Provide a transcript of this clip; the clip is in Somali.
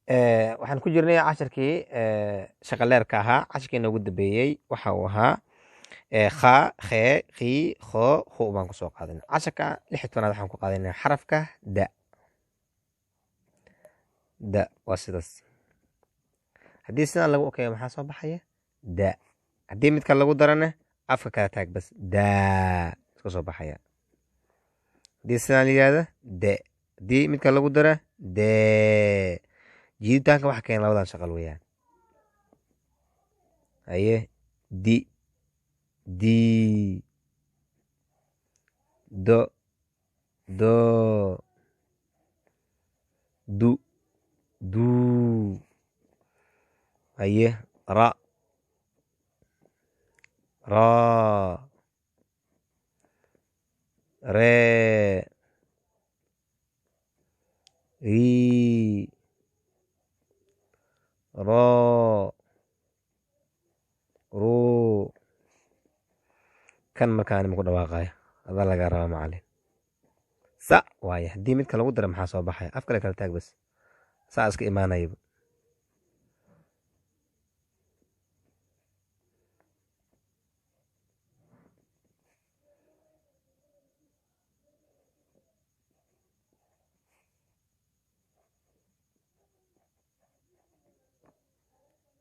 Waxaan ku jirnay casharkii shaqaleerka ahaa. Casharkii noogu dambeeyey waxa uu ahaa kha, khee, khii, khoo, khu baan kusoo qaadanay. Casharka 16aad waxaan ku qaadanay xarafka da. Da waa sidaas. Haddii sidaan lagu okeeyo, maxaa soo baxaya? Da. Haddii midka lagu darana, afka kala taag bas, daa iska soo baxaya. Haddii sidaan la yihahdo, de. Haddii midka lagu dara, dee. Jiiditaanka waxa keena labadan shaqal weeyaan. Haye, di, dii, do, doo, du, duu. Haye, ra, raa, ree, rii, roo, ruu. Kan markaan ku dhawaaqayo adaa lagaa rabaa, macalin. Sa waaye. Haddii midka lagu dara, maxaa soo baxaya? Af kale kala taag bas, saa iska imaanayaba.